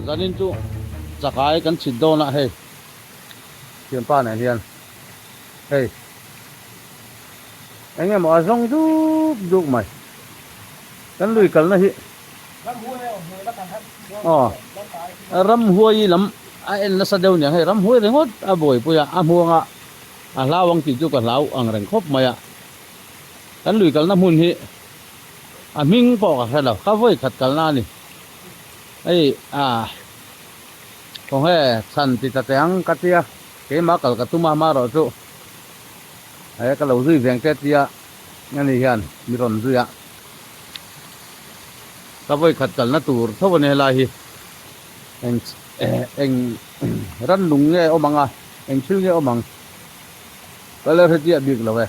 Zanin chu chakai kan chhit dawn a hei thianpa nen hian hei eng emaw a zawng duk duk mai kan lui kalna hi aw ramhuai lam a en nasa deuh aniang hei ramhuai ringawt a buaipui a a hmuang a a hlau ang tih chu ka hlau ang reng khawp mai a kan lui kalna hmun hi a hming pawh ka hre lo ka vawi khat kalna a ni hei ah khawnge chhan ti ta teh ang ka tia keimah kal ka tum a amaherawh chu he ka lo zui veng te tia ani hian mi rawn zui a ka vawi khat kalna tur tho a ni helai hi eng eng rannung nge awm ang a eng thil nge awm ang ka la hre chiah bik lo e.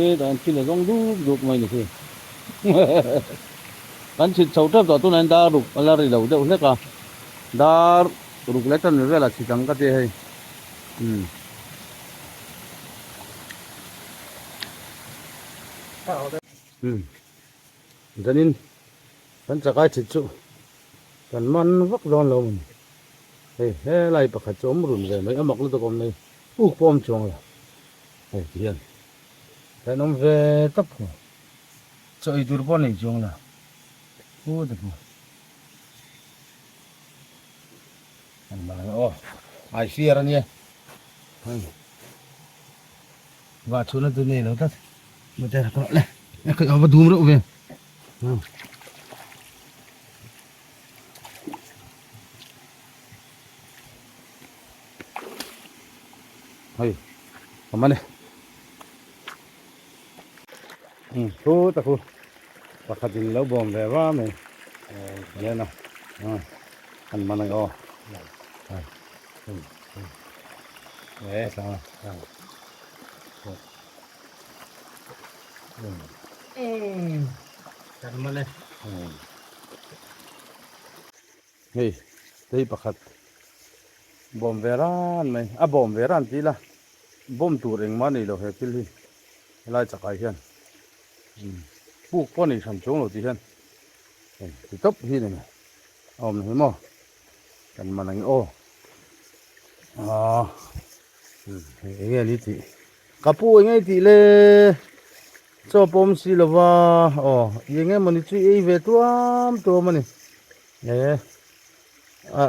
E dan thil a zawng duk duk mai ni khi kan chhit chho tep tawh tunah hian dar ruk a la ri lo deuh hlek a dar ruk leh tan vel a chhit ang ka ti hei umm. Umm zanin kan chakai chhit chu Kan man vak dawn lo maw ni? Hei helai pakhat chu awm run ve mai a mak lutuk awm nei uk pawh awm chuang lo. Hei ti hian kan awm ve tawp ho. Chaw ei tur pawh nei chuang lo. Pu te pu. An man ang aw. Ai fiar a nia. Hei. Va chhuna chu nei lo tlat. Mate ka le. Ka va dum reuh ve. Hei awm a ni thu tak u pakhat in lo bawm ve va mai nen a an man ang aw e tlang a. Hei tei pakhat bawm ve ran mai a bawm ve ran tih ila bawm tur engmah a nei lo he thil hi helai chakah hian puk pawh a nei hran chuang lo tih hian hei ti tawp hi a ni mai a awm hi maw kan man ang aw hei enge a ni tih. Ka pu eng ei tih le chaw pawm si lova aw i eng emawni chu i ei ve tuam tuam a ni e a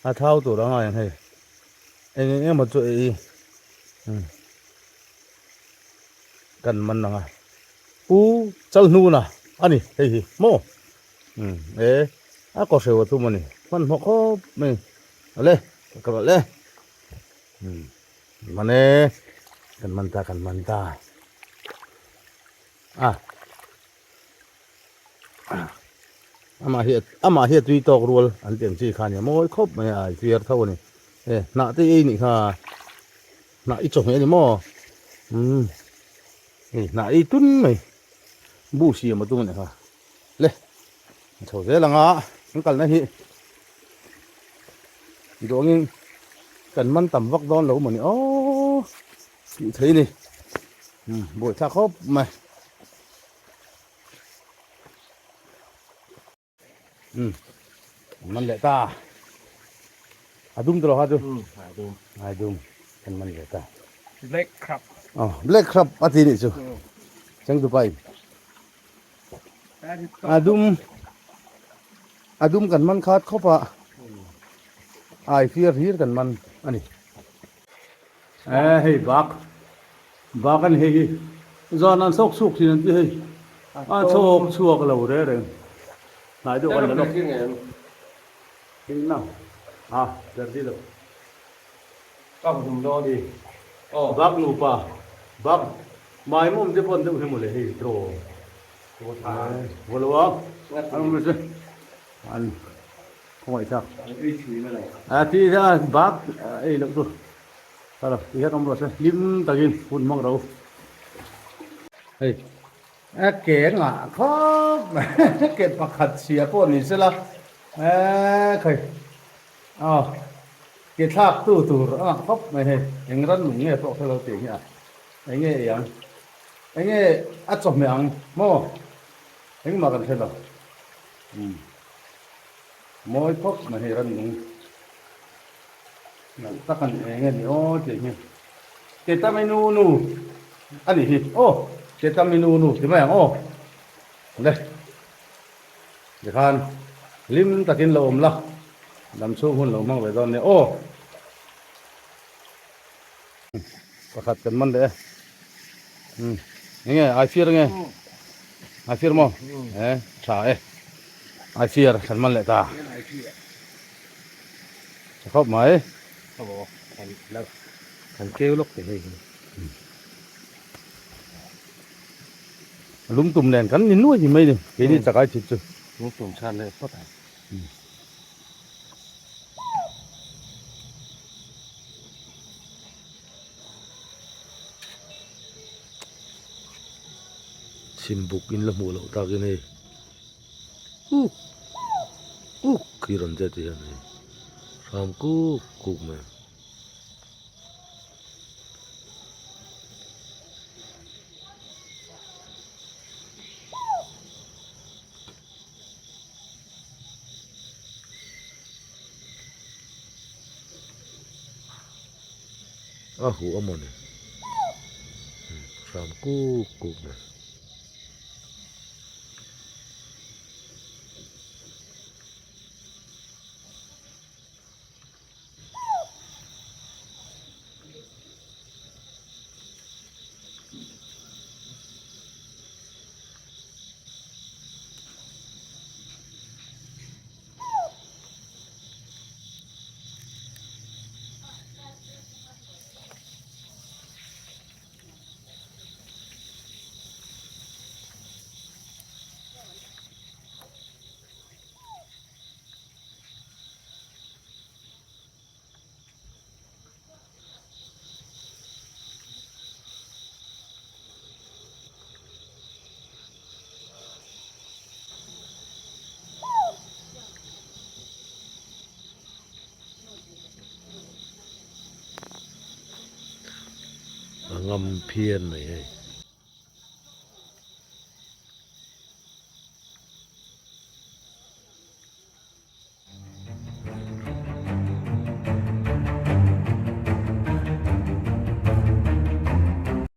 a thau tur a ngai ang hei eng eng emaw chu ei um kan man ang a pu chalhnuna a ni hei hi maw um e a kaw hreu a tum a ni hmanhmawh khawp mai awle ka kalh le um. Man e, kan man ta, kan man ta. A. Amah hi amah hi a tui tawk rual an tih ang chi kha nia mawi khawp mai a fiar tho a ni. E hnah te i ei nih kha hnah i chawhmeh a ni maw? Umm hei hnah ei tun mai bu siam a tum a nih kha le a chho zel ang a an kalna hi. Duangin kan man tam vak dawn lo mawni aw tih thei ni buai thlak khawp mai um man leh ta a dum tawh kha chu a dum a dum kan man leh ta black crab oh black crab a ti ni chu chengtupa in A dum a dum kan man khat khawp a ai fiar hlir kan man a ni e hei bak bak a ni hei hi zan an chhawk chhuak thin an ti hei a chhawk chhuak lo reng reng hnai deuh kan la lawk a ber di lo. Bak nupa bak Maimawm te pawn deuh hi mawle hei draw vaw lo a an awm se an khawngaih thlak a ti a bak ei loh chu kala ti hian awm rawh se hlim takin hun hmang ro hei a ke ngah khawp mai ke pakhat chhia pawh ni sela e khai Aw, ke thlak tu tur a ngah khawp mai hei, eng ran nung nge pawh kha lo tih hi a, eng nge ei ang? Enge a chawhmeh ang maw? Engmah kan hre lo. Umm. Mawi phawt mai hei rannung nalh tak a ni eng nge ni aw tih hi. Ketaminu nu a nih hi aw. Ketaminu nu ti mai ang aw. Le. Tikhan hlim takin lo awm la, dam chhung hun lo hmang ve dawn nia aw. Pakhat kan man leh e. Umm enge ai fir nge? Ai fir maw? E tha e. Ai fir kan man leh ta. Tha khawp mai. Kan keu lawk te hei hi. Lung tum nen kan ni nuai hi mai ni. Keini chakai chhit chu. Lung tum chhan leh phawt ang. Chhimbuk in la hmuh loh takin hei kuk kuk hi rawn zet hian hei hram kuk kuk mai. A huh a mawni hram kuk kuk mai. A ngam phian mai hei.